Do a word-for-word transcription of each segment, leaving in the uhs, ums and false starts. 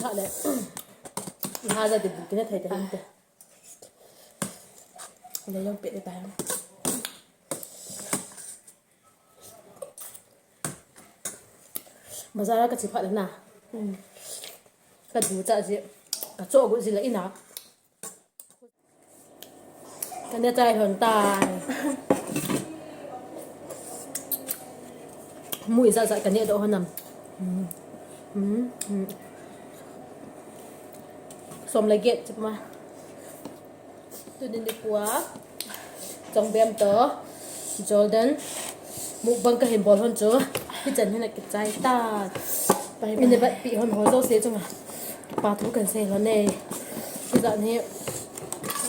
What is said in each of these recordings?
Hale. Iha ja de bu kine thai ta hinte. Le jong pe de ta. Bazar ka chi phat na. Ka du cha ji. Ka cho gu ji la ina. Ka ne chai lhon tai. Mu ijat jat ka ne doh lhon am. Mm. Mm, mm. Som le get chip ma. Tuni nikho a Chongbem toh Jordan mukbang kahin bol lhon chu hichan hin akichai tai. Min vet pi lhon ho jouse chunga kipa thu kahin sei lhon e. Hijat hi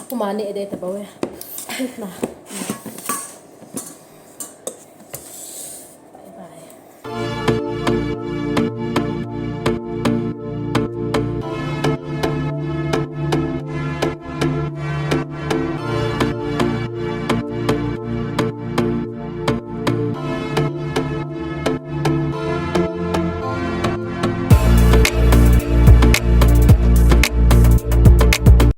kuma ne de tabou e. Na.